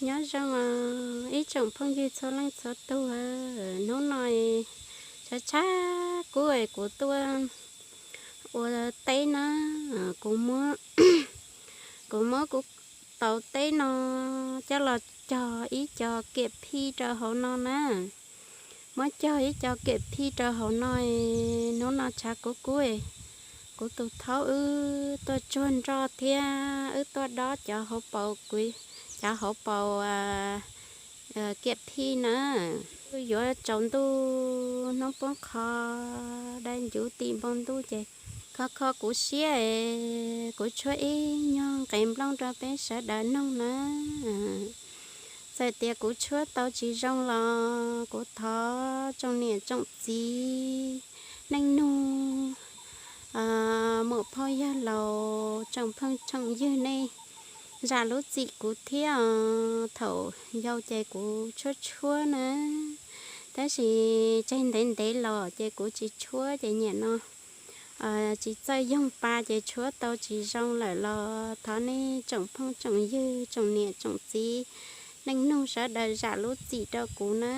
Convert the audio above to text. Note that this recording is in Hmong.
Nyob zoo ib tsoom phooj ywg txhua leej txhua tus, hnub no tshav tshav kub es kuv tuaj ua teb na, kuv muab, kuv muab kuv tau teb no coj los cog ib co kiam phij rau hauv no na. Muab cog ib co kiam phij rau hauv no, hnub no tshav kub kub, kuv tus thaub wb tuaj tsuag nroj thiab wb tuaj dob cov hauv paus, cov hauv paus kiam phij na. Yuav tsaus ntuj hnub poob qho, dai ncuv tim npoo ntuj ces kho kho kuv siab es kuv tshuab ib nyuag nqe nplooj rau peb sawv daws noog na. Txawm tias kuv tshuab tau tsis zoo los kuv thov tsoom niam tsoom txiv, neej nug, muam phauj yawg laus, tsoom phooj tsoom ywg nej zam lub txim kuv thiab. Thaum yau ces kuv tshuab tshuab na, tab sis tseg ntev ntev los ces kuv tsis tshuab ces niam no tsis txawj yoog pa ces tshuab tau tsis zoo lawm los thov nej tsoom phooj tsoom ywg, tsoom niam tsoom txiv, neej nug sawv daws zam lub txim rau kuv na.